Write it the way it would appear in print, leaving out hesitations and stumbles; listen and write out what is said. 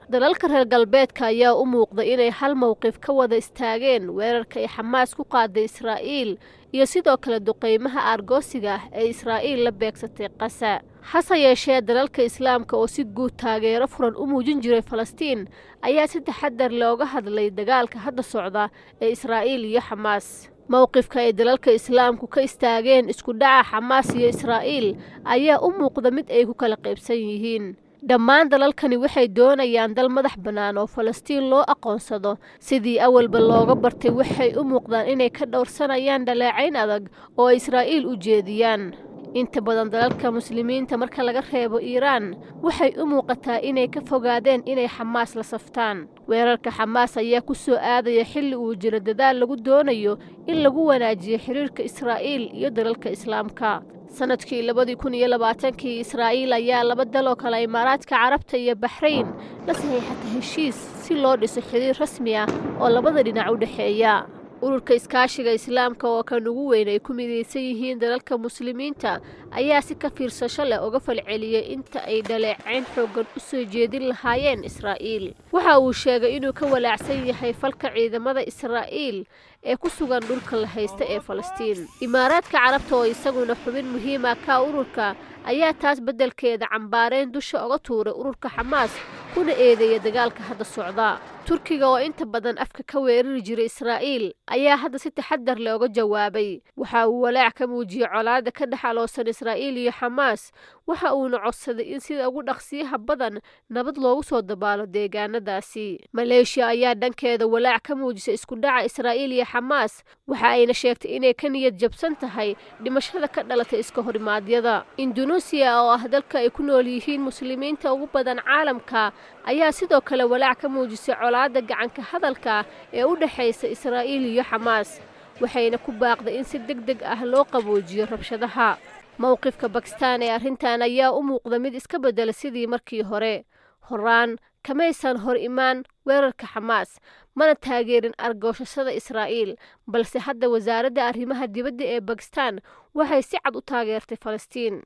Dalalka reer galbeedka ayaa u muuqda inay hal mowqif ka wada istaageen weerarka ay Xamaas ku qaaday Israa'iil iyo sidoo kale duqeymaha aargoosiga ah ee Israa'iil la beegsatay Qasa. Hase yeeshee, dalalka Islaamka oo si guud taageero furan u muujin jiray Falastiin ayaa si taxadar looga hadlay dagaalka hadda socda ee Israa'iil iyo Xamaas. Mowqifka ay dalalka Islaamku ka istaageen isku dhaca Xamaas iyo Israa'iil ayaa u muuqda mid ay ku kala qaybsan yihiin. Dhammaan dalalkani waxay doonayaan dal madax bannaan oo Falastiin loo aqoonsado sidii awalba looga bartay. Waxay u muuqdaan inay ka dhowrsanayaan dhaleecayn adag oo ay Israa'iil u jeediyaan. Inta badan dalalka Muslimiinta, marka laga reebo Iiraan, waxay u muuqataa inay ka fogaadeen inay Xamaas la saftaan. Weerarka Xamaas ayaa ku soo aadaya xilli uu jiro dadaal lagu doonayo in lagu wanaajiyo xiriirka Israa'iil iyo dalalka Islaamka. Sanadkii 2020-kii, Israa'iil ayaa laba dal oo kale, Imaaraadka Carabta iyo Baxrayn, la saxiixatay heshiis si loo dhiso xiriir rasmi ah oo labada dhinac u dhexeeya. Ururka Iskaashiga Islaamka, oo kan ugu weyn ay ku midaysan yihiin dalalka Muslimiinta, ayaa si ka fiirsasho leh uga falceliyey inta ay dhaleecayn xooggan u soo jeedin lahaayeen Israa'iil. Waxa uu sheegay inuu ka walaacsan yahay falka ciidamada Israa'iil ee ku sugan dhulka la haysta ee Falastiin. Imaaraadka Carabta, oo isaguna xubin muhiima ka ururka, ayaa taas beddelkeeda cambaareyn dusha uga tuuray ururka Xamaas, kuna eedeeya dagaalka hadda socda. Turkiga, oo inta badan afka ka weerari jiray Israa'iil, ayaa hadda si taxadar leh uga jawaabay. Waxa uu walaac ka muujiyey colaada ka dhex aloosan Israa'iil iyo Xamaas, waxa uuna codsaday in sida ugu dhaqsiyaha badan nabad loogu soo dabaalo deegaanadaasi. Maleeshiya ayaa dhankeeda walaac ka muujisay isku dhaca Israa'iil iyo Xamaas, waxa ayna sheegtay inay ka niyad jabsan tahay dhimashada ka dhalatay iska horimaadyada. Indunuusiya, oo ah dalka ay ku nool yihiin Muslimiinta ugu badan caalamka, ayaa sidoo kale walaac ka muujisay colaada gacanka hadalka ee u dhexaysa Israa'iil iyo Xamaas, waxayna ku baaqday in si deg deg ah loo qaboojiyo rabshadaha. Mowqifka Bakistaan ee arrintan ayaa u muuqda mid iska beddela sidii markii hore. Horaan kamaysan hor imaan weerarka Xamaas, mana taageerin argoosashada Israa'iil, balse hadda wasaaradda arrimaha dibadda ee Bakistaan waxay si cad u taageertay Falastiin.